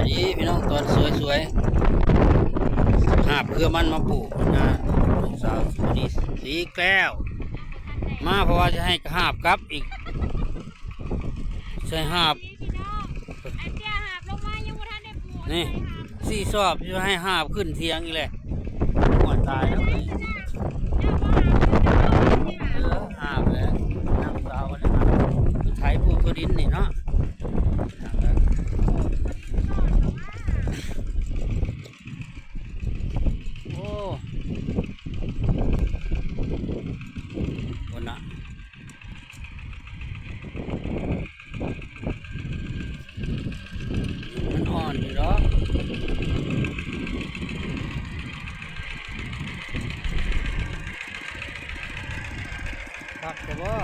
ນີ້ພີ່ນ້ອງ ຕອນສວຍໆ ຫາບເຄືອມັນມາປູກນາ ສາວສຸນີ ອີກແລ້ວ ມາເພາະວ່າຈະໃຫ້ຫາບກັບອີກ ໃສ່ຫາບ ໄອ້ເຕ້ຍຫາບລົງມາຍັງບໍ່ທັນໄດ້ປູກ ນີ້ ໃສ່ຫາບ ສີ່ສອບ ຊິໃຫ້ຫາບຂຶ້ນຖຽງອີກແຫຼະ ຫົວຕາຍແລ້ວ ເອີ ຫາບແຫຼະ ນາງສາວກໍໄດ້ຫາບ ໄຖປູກທົ່ວດິນນີ້ເນາະ. ໂອ້ ພຸ້ນນະ ມັນອ່ອນຢູ່ດອກ ຄັກແທ້ບໍ່?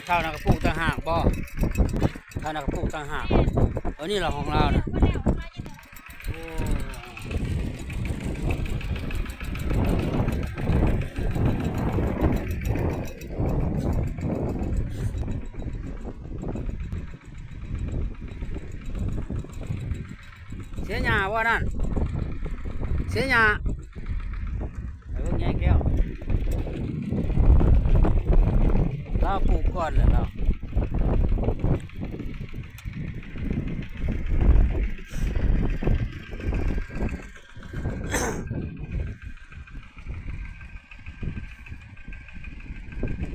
ເທົ່ານັ້ນກໍປູກຕ່າງຫາກບໍ່? ເທົ່ານັ້ນກໍປູກຕ່າງຫາກ. ເອີ ນີ້ລະຂອງລາວນະ. ໂອ້ ເສຍຫຍ້າບໍ່ນັ້ນ? ເສຍຫຍ້າ. ໄປເບິ່ງຍາຍແກ້ວ ລາວປູກກ່ອນແຫຼະລາວ.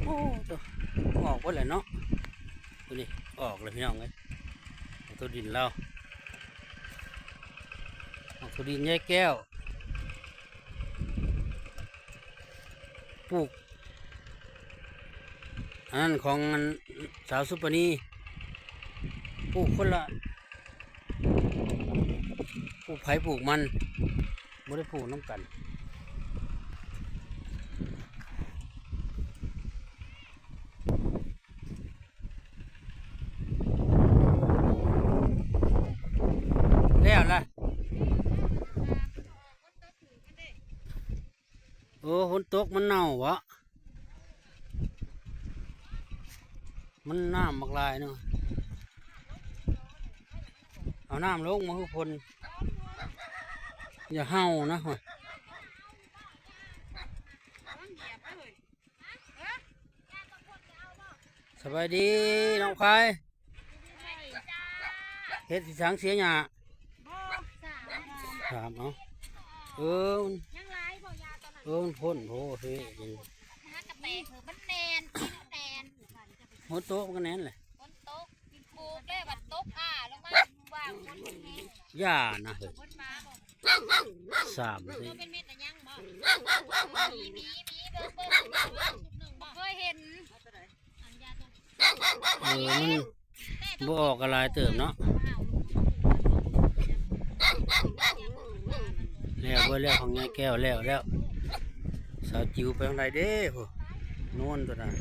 ໂອ້ ໂທ້ ອອກເບິດແລ້ວເນາະ. ໂອ້ ນີ້ອອກແລ້ວພີ່ນ້ອງເອີຍ ອອກທົ່ວດິນລາວ ອອກທົ່ວດິນຍາຍແກ້ວ. ປູກ ອັນນັ້ນຂອງອັນສາວສຸປະນີ ປູກຄົນລະ ປູກໃຜປູກມັນ ບໍ່ໄດ້ປູກນຳກັນ. ແລ້ວລະ ໂອ້ ຝົນຕົກມັນເນົ່າເບາະ ມັນນ້ຳບັກຫຼາຍເນາະ. ເອົານ້ຳລົງມາຄືຝົນ ຢ່າເຫົ່ານະ ໂອ້ຍ. ສະບາຍດີນ້ອງພາຍ ເຮັດສັງເສຍຫຍ້າ ບໍ່ ສາມ ສາມ ເອົາ ເອີ ຍັງຫຼາຍບໍ່ຢາຕອນນັ້ນ ເອີ ມັນພົ້ນໂພດເດ້ ມັນແໜ້ນ ມັນແໜ້ນ ຝົນຕົກມັນກໍແໜ້ນແຫຼະ ຝົນຕົກ ປູກແລ້ວບັດຕົກອ້າລົງມາ ຫຍ້ານະເຮີ້ຍ ສາມ ເປັນເມັດລະຍັງບໍ່? ມີ ມີ ມີ ເບິ່ງ ເບິ່ງ ເບິ່ງ ບໍ່ເຄີຍເຫັນ ເອີ ມັນບໍ່ອອກກໍຫຼາຍເຕີບເນາະ. ແລ້ວເບິດແລ້ວ ຂອງຍາຍແກ້ວແລ້ວ ແລ້ວ ສາວຈິວໄປທາງໃດເດ້ ໂອ້ ໂນ່ນຕົວນັ້ນ.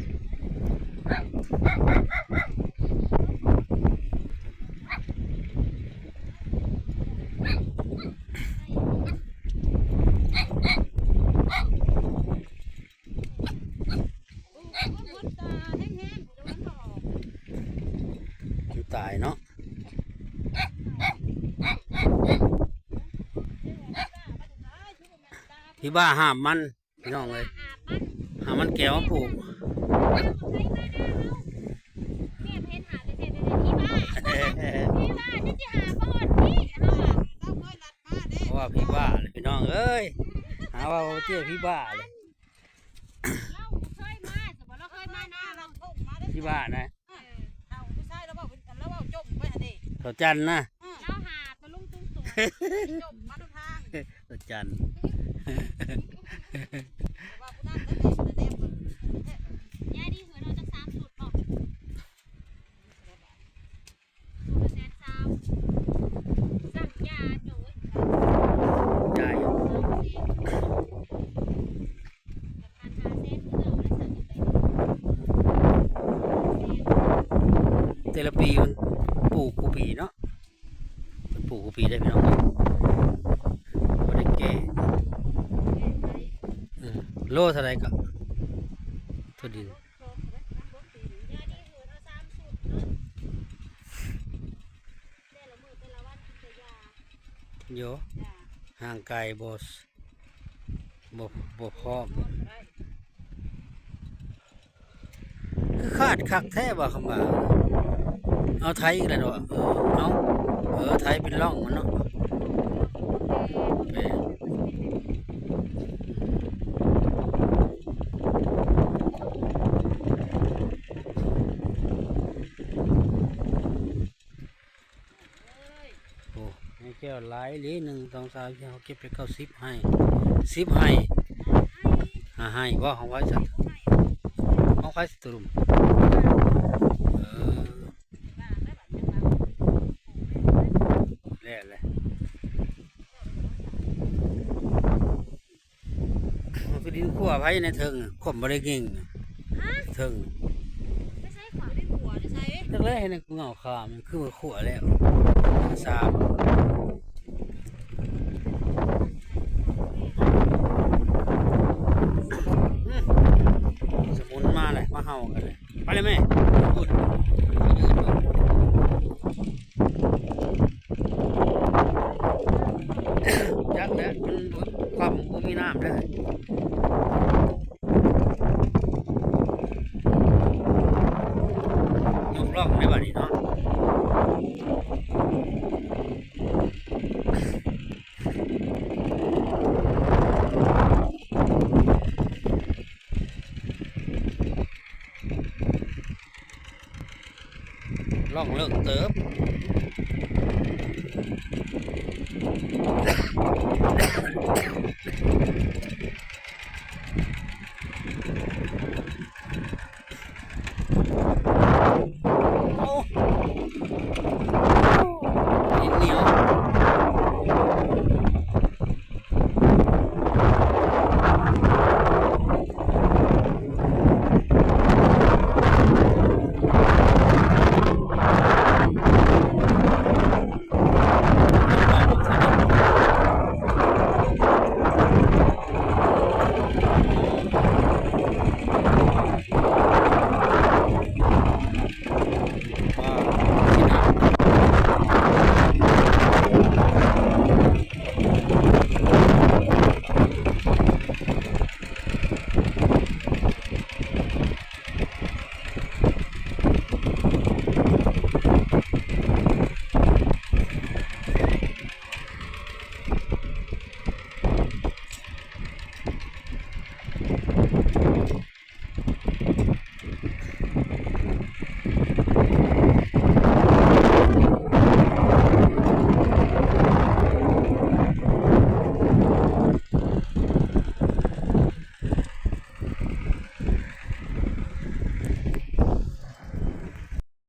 ມັນຕາຍເນາະ ຜີບ້າຫາບມັນ ພີ່ນ້ອງເອີຍ ຫາບມັນແກ້ວມາປູກ ເພາະວ່າຜີບ້າແຫຼະພີ່ນ້ອງເອີຍ ຫາວ່າເຈ້ຜີບ້າແຫຼະ ເຮົາບໍ່ເຄີຍມາ ສົມມຸດເຮົາເຄີຍມານະ ເຮົາໂທມາເດ້ ທີ່ບ້ານນະ ເອີ ເຖົ້າຜູ້ຊາຍລາວເວົ້າ ລາວເວົ້າຈົມໄປຫັ້ນເດ້ ເຖົ້າຈັນນະ ເອີ ລາວຫາບຕະລຸງຕຸງຕຸງ ຈົມມາທຸກທາງ ເຖົ້າຈັນ ແຕ່ວ່າຜູ້ນັ້ນໄດ້ແມ່ນແນມເບິ່ງແທ້ ຍາຍດີເຮືອນເຮົາຈັກສາມຊຸດເນາະ. ແຕ່ລະປີມັນປູກຄູ່ປີເນາະ ມັນປູກຄູ່ປີໄດ໋ພີ່ນ້ອງ ບໍ່ໄດ້ແກ່ ເອີ ໂລເທົ່າໃດກໍ ທົ່ວດິນ. ຢູ່ ຫ່າງໄກບໍ່ ບໍ່ ບໍ່ພ້ອມ. ຄືຂາດຄັກແທ້ວ່າ ຄຳວ່າ ເອົາໄທອີກແລ້ວເນາະ. ເອີ ເອົາ ເອີ ໄທເປັນຮ່ອງມັນເນາະ. ແມ່ນ. ໂອ້ ໃນແກ້ວຫຼາຍອີ່ຫຼີ ໜຶ່ງ ສອງ ສາມ ສີ່ ເຮົາເກັບໄປເກົ້າສິບໄຮ່ ສິບໄຮ່ ຫ້າໄຮ່ບໍ່? ຂອງໃຜຊັ້ນ? ຂອງໃຜຊິຕົວລຸ່ມ? ເອີ ແລ້ວແຫຼະ. ມັນຄືດິນຂົ້ວໃຜໃນເທິງ ຂົມບໍ່ໄດ້ເກັ່ງ ຮະ? ເທິງ ໄປໃສຂວາ? ດິນຂົ້ວຢູ່ໃສ? ຈັກແລ້ວ ໃນເຫງົາຂາວ ມັນຄືວ່າຂົ້ວແລ້ວ ສາມ ອືມ ສະໝຸນມາແຫຼະ ມາເຫົ່າກັນແຫຼະ. ໄປເລີຍແມ່ ພຸ້ນ ຈັກແຫຼະ ມັນຄວາມບໍ່ມີນ້ຳເດີ. ຍົກລ່ອງໄດ້ບາດນີ້ເນາະ. ລ່ອງເລິກເຕີບ.